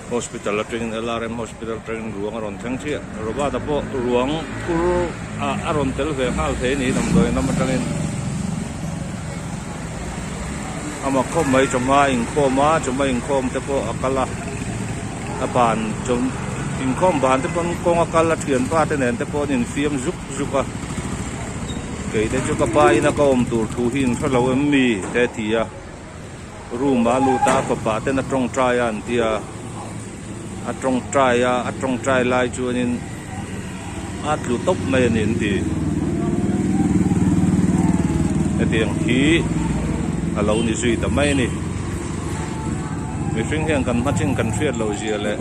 Hospital atangin LRM Hospital atangin ruang a rawn thleng chiah. Robert-a pawh ruang phur ah a rawn tel ve nghal thei a ni damdawi lam atangin amah khawp mai chawhma a inkhawm a chawhma inkhawm te pawh a kal a a ban chaw inkhawm ban te pawn kawng a kal a thianpa te nen te pawh an infiam zuk zuk a kei te chu ka pa ina ka awm tur thu hi in hre lo em mi te a ti a. Room ah a lut a, a fapa ten a tawngtai a an ti a, a tawngtai a, a tawngtai lai chuanin a tlu tawp mai a ni an ti. Hetiang hi a lo ni zui ta mai a ni. Mihring hian kan hma chin kan hriat loh zia leh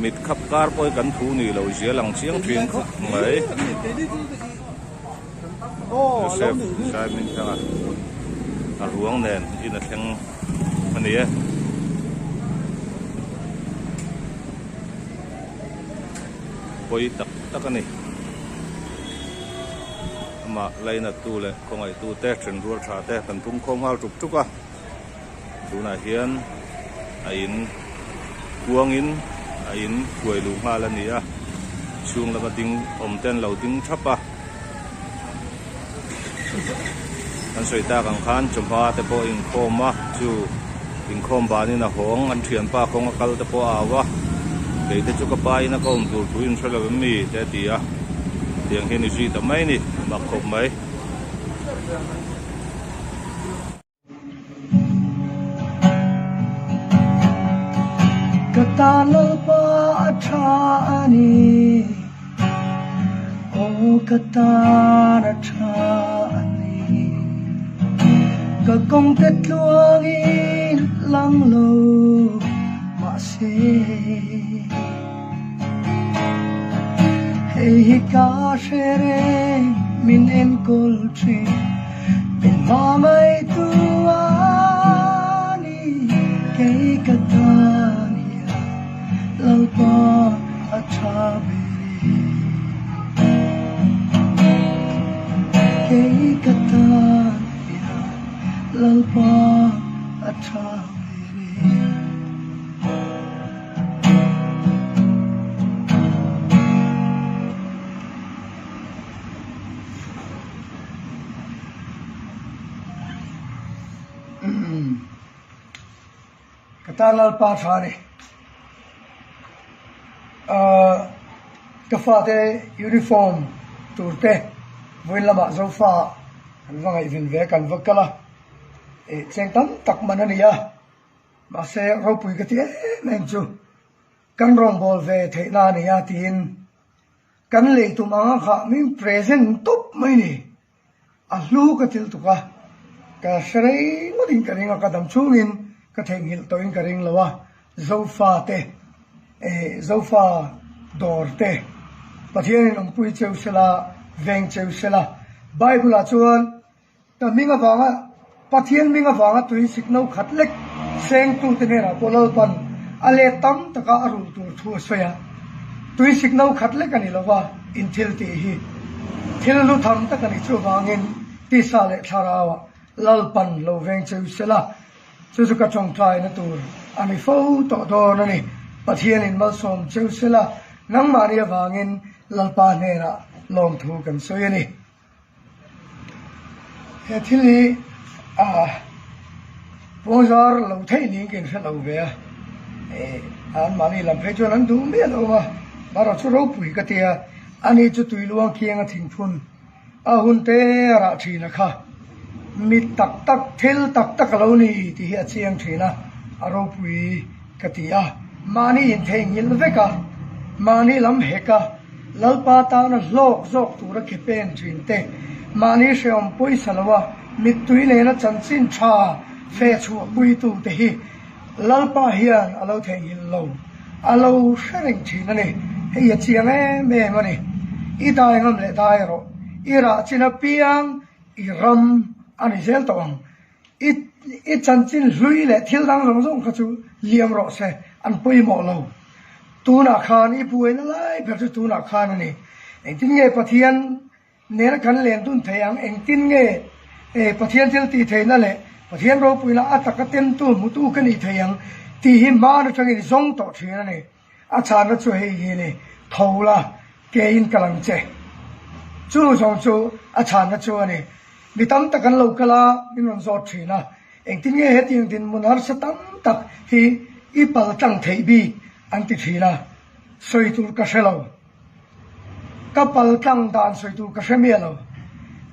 mit khap kar pawh hi kan thu nih loh zia lang chiang thin khawp mai. Joseph Saimin thanga a ruang nen in a thleng a ni e. Pawi tak tak a ni. Amah lainattu leh khawngaihtu te then rual tha te kan pum khawm nghal tuk tuk a. Tunah hian a in kuangin a in kuai luh nghal a ni a, chhung lama ding awm te an lo ding thap a. Kan sawi tak ang khan chawhma te pawh inkhawm a, chu inkhawm banin a hawng an thianpa kawng a kal te pawh a au a, kei te chu ka pa in a ka awm tur thu in hre lo em mi te a ti a, tiang hian i zui ta mai a ni, mak khawp mai. Ka tan Lalpa a tha a ni, aw ka tan a tha a ni. Ka kawng te tluangin lang lo mahse, Hei hi ka hre reng min enkawl thin, min hma mai tu a ni. Kei ka tan hian Lalpa a tha ber e. Kei ka tan hian Lalpa a tha ber e. Ka tan Lalpa tha a ni. Ahh ka fate uniform tur te vawiin lamah Zofa kan va ngaihven ve a kan va kal a, eh cheng tam tak man a ni a. Mahse, ropui ka ti em em chu kan rawngbâwl ve theihna a ni a tiin kan lei tum anga kha min present tawp mai ni. A hlu ka thil tuk a, ka hre rei ngawtin ka ring a, ka dam chhungin ka theihnghilh tawhin ka ring lo a, Zofa te, eh Zofa dawr te, Pathianin awmpui cheu sela, veng cheu sela, Bible-ah chuan Ka hming avanga, Pathian hming avanga tui sikno khat lek sengtute hnenah pawh Lalpan a let tam taka a rulh tur thu a sawi a. Tui sikno khat lek a ni lova, in thil tih hi thil hlu tham tak a ni. Chuvangin tisa leh thlarauah Lalpan lo veng cheu sela, chu chu ka tawngtaina tur a ni fo tawh dawn a ni. Pathianin malsawm cheu sela, nangmahni avangin Lalpa hnenah lawmthu kan sawi a ni. He thil hi ah pawngzar lo theih niin ka inhre lo ve a, eh anmahni lam phei chuan an duh miah lo a, marawh chu ropui ka ti a, ani chu tui luang khiang a thingphun a hun te a rah thin a kha, mi tak tak thil tak tak a lo ni tih hi a chiang thin a, a ropui ka ti a, mahni intheihnghilh vek a, mahni lam hek a. Lalpa tana hlawk zawk tura ke pen thin te, mahni hrehawm pawisa loa mittui nena chanchin tha fe chhuah puitute hi Lalpa hian a lo theihnghilh lo, a lo hre reng thin a ni. Hei a chiang em em a ni. I dai ngam leh dai rawh, i rah chin apiang i ram a ni zel tawh ang. I i chanchin hlui leh thil dang zawng zawng kha chu liam rawh se, an pawimawh lo. Tunah khan i buaina lai ber chu tunah khan a ni. Engtin nge Pathian nena kan len dun thei ang? Engtin nge Pathian thil tih theihna leh Pathian ropuina a taka temtu hmutu ka ni thei ang tih hi hmaan atangin i zawng tawh thin a ni. A chhanna chu hei hi a ni, Tho la, keiin ka lang che. Chu zawng chu a chhanna chu a ni. Mi tam tak an lo kal a, min rawn zawt thin a. Engtin nge hetiang dinhmun harsa tam tak hi i pal tlang theih bik an ti thin a, sawi tur ka hre lo. Ka pal tlang dan sawi tur ka hre miah lo.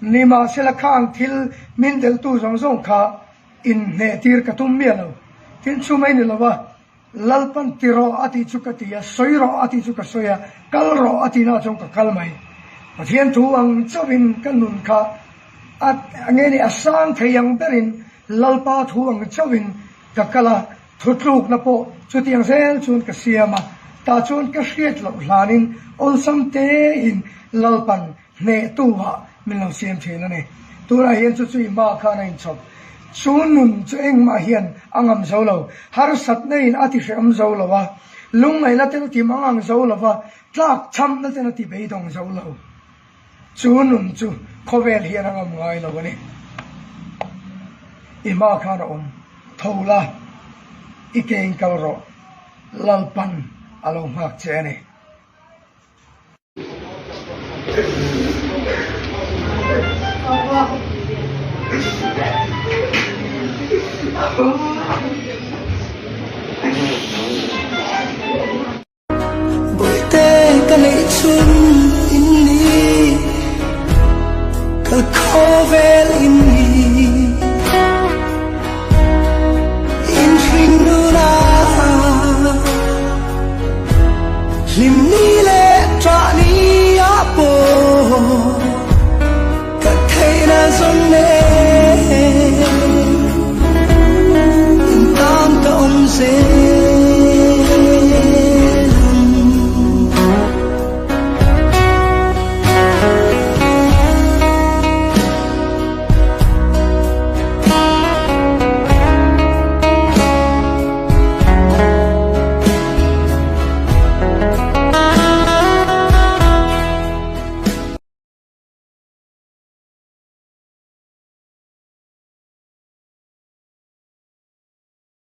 Nimahsela khang thil min delhtu zawng zawng kha inhnehtir ka tum miah lo. Tin chu mai ni lo a, Lalpan ti rawh a tih chu ka ti a, sawi rawh a tih chu ka sawi a, kal rawh a tihna chuan ka kal mai. Pathian thu ang chauhin ka nun kha a nge ni a sang thei ang berin Lalpa thu ang chauhin ka kal a, thutlukna pawh chutiang zel chuan ka siam a, tah chuan ka hriat loh hlanin awlsam tein Lalpan Hnehtu ah min lo siam thin a ni. Tunah hian chu chu i hmaah khan a inchhawp. Chu nun chu engmah hian a ngam zo lo. Harsatna in a ti hrehawm zo lo a, lungngaihna ten a ti mangang zo lo va, tlak chhamna ten a ti beidawng zo lo. Chu nun chu khawvel hian a ngam ngai lo a ni. I hmaah khan a awm. Tho la, i ke in kal rawh. Lalpan a lo nghak che a ni.